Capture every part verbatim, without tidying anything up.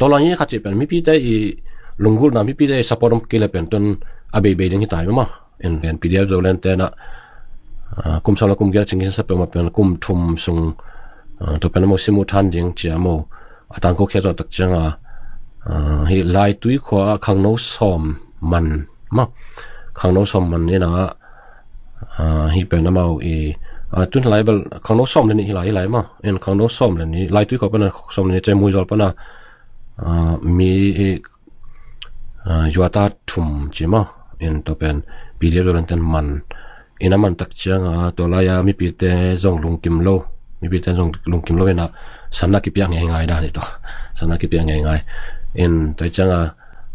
Tua lai hi khat cih pen mipite i lunggulhna, mipite i support om kei le pen tun a beibei ding hi ta hi mah. En pen P D F Zoland te na, ah, kum sawm le kum giat cing kisa peuhmah pen kum thum sung, ah, tua pen amau simu than ding cia amau a tangko khia zawh tak cianga, ah, hi Laitui khua khangno sawm man mah. Khangno sawm man ina, ah, hi pen amau i, ah, tun lai bel khangno sawm le nih hi lai, hi lai mah. En khangno sawm le nih, Laitui khua pana sawm le nih, cia Muizawl pana, ah, mi i, ah, yuata thum ci mah. En tua pen P D F Zoland ten man. Ina man tak cianga tua laia mipite zong lungkim lo. Mipite zong lungkim lo ina sanna kipiak ngeingai dan hi tua. Sanna kipiak ngeingai. En tua cianga,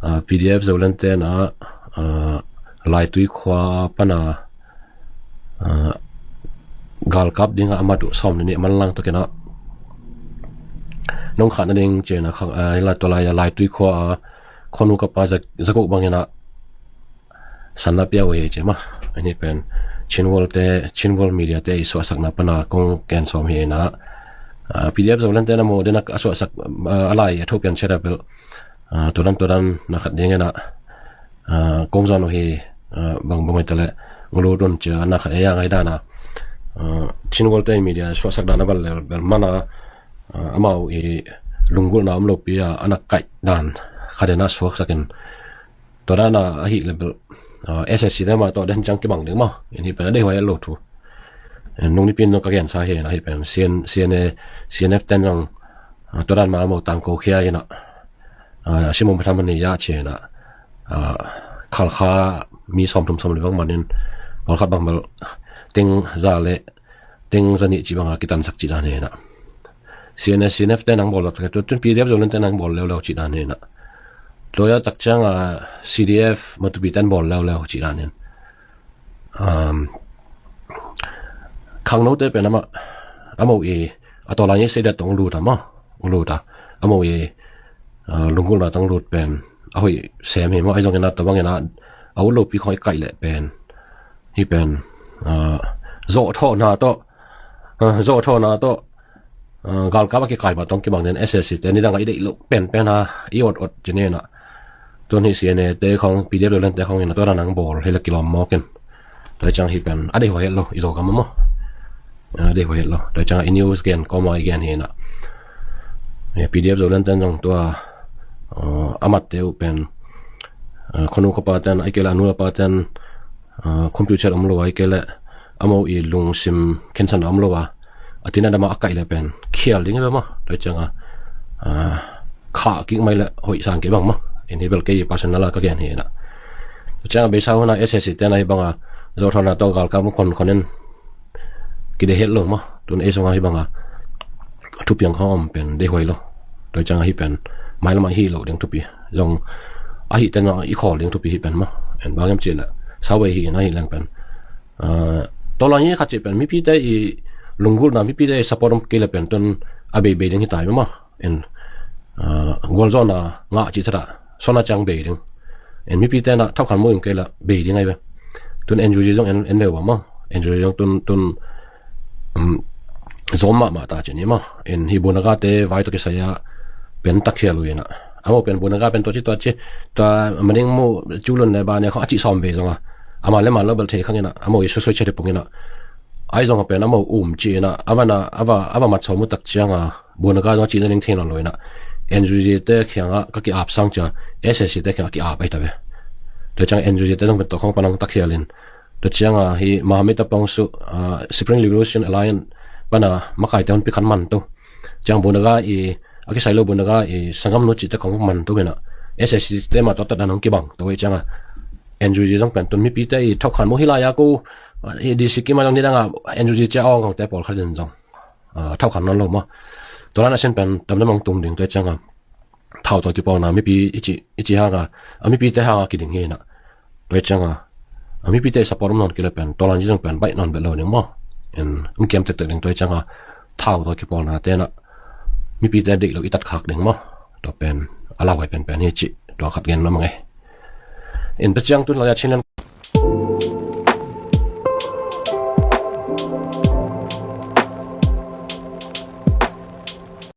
ah, P D F Zoland tena, ah, Laitui khua pana, ah, galkap dinga a mat uh sawm le nih man lang tua kena nong khahna ding cina khang, ah, ila tua laia Laitui khua, ah, khuanu kapa za, za guk bangina sanna pia uh hi ci mah. Ani pen Chinwol te, Chinwol media te i suahsakna pana kong ken sawm hi na. Ah, P D F Zoland tena maw dena a suahsak, ah, a lai a thopian cia bel, ah, tudan tudan na khat ding ina, ah, kong zon uh hi, ah, bang bang mai tale ngulu dun cia na khat e ya ngai dana. Ah, Chinwol te media suahsak dana bel, bel mana, ah, amau i lunggulhna om lo pia ana kaih dan khat ina suaksakin Tua dana ahi le bel, ah, S S C te mah tua den ciang kibang ding mah. En hi pen a deih huai lo thu. En nung nipin nung ka gensa hi na hi pen C N, C N A, C N F ten nung, ah, tua dan mah amau tangko khia ina. Ah, simum patham ani ya ci ina. Ah, Khalkha mi sawm thum sawm le bang manin pawlkhat bang bel teng za le teng za nih ci banga kitansak ci dan hi na. C N S, C N F te nang bawl lo, tun P D F Zoland te nang bawl leuleu ci dan hi na. Tua ya tak cianga C D F Matupi ten bawl leuleu ci dan hi na. Um, khangno te pen amah, amau i, a tua lai i se dia tong lut amah, lut a. Amau i, ah, lunggulhna tong lut pen, a hoih sem hi mah, ai zong ina tua bang ina, a ut lo pi khong i kaih le pen. Hi pen, ah, zawh thawhna tawh, ah, zawh thawhna tawh, ah, galkap a kikai mah tawh kibang den S S C te nidang a i deih loh penpen a i ot ot ci ni na. Tun hi C N A te khong, P D F Zoland te khong ina tua dan nang bawl hi la kilawm mawk in. Tua ciang hi pen a deih huai het lo i Zogam maw. A deih huai het lo. Tua ciang i news gen kawma i gen hi na. P D F Zoland ten zong tua, ah, a mat te uh pen, ah, khuanu kapa ten, ai kei la a nu a pa ten, ah, khumpiu ciat om lo a, hi kei le amau i lungsim khensan om lo a, a tina dama a kaih le pen khial ding hi ve maw. Tua cianga, ah, khah kik mai le hoih sang kei bang maw. En hi bel kei personal a ka gen hi na. Tua cianga beisa huna S S C tena hi banga zawh thawhna tawh galkap kon konin kide het lo maw. Tun ei sunga hi banga thupiang khong om pen deih huai lo. Tua cianga hi pen mailamah hi lo ding thupi. Zong ahi tena i khawl ding thupi hi pen maw. En bang em ci le. Sawt vei hi na hi leng pen. Ah, tua lai hi khat ci pen mipite i lunggulhna mipite i support om kei le pen tun a beibei ding hi ta hi maw. En, ah, gualzawhna ngah ci thata. Sona ciang bei ding. En mipite na thawhkhan mu in kei la bei ding ai ve. Tun N U G zong en, en veu va maw. N U G zong tun, tun, um, zom mahmah ta ci ni maw. En hi Bunaga te vai tawh kisai a pen takhial uh ina. Amau pen Bunaga pen tua ci tua ci. Tua maning mu culun le ba ne khong a ci sawm ve zonga. Ama le ma lo bel thei khang ina. Amau i susui ciat hi pung ina. Ai zong a pen amau um ci ina. Ava na, ava, ava mat sawm uh tak cianga. Bunaga zong a cihna ding thei nawn lo ina. N U G te khianga ka ki-ap sang cia, S S C te khianga ki-ap ai ta ve. Tua cianga N U G te zong pen tua khong panang takhial in. Tua cianga hi Mahamita Pawngsu, ah, Spring Liberation Alliance pana makaite hun pi khan man tu. Ciang Bunaga i, a kisai lo Bunaga i, sanggam nu cihte khong man tu ina. S S C te mah tua tat dan hong kibang. Tua hi cianga N U G zong pen tun mipite i thawhkhan mu hi lai a ko, ah, i D C kim a zong nidanga N U G cia awng khongte pawlkhat in zong. Ah, thawhkhan nawn lo maw. Tua dan a sin pen tamdam hong tung ding tua cianga. Thau tawh kipawlna mipi i ci, i ci hanga, a mipite hanga kiding hi na. Tua cianga. A mipite support om nawn kei le pen, tua lan ci zong pen, baih nawn bet lo ding maw. En, hong kiam tektek ding tua cianga. Thau tawh kipawlna tena. Mipite deih lo i tat khak ding maw. Tua pen, a lau hai pen pen hi ci, tua khat gen na mang e. En, tua ciang tun lai a Chinland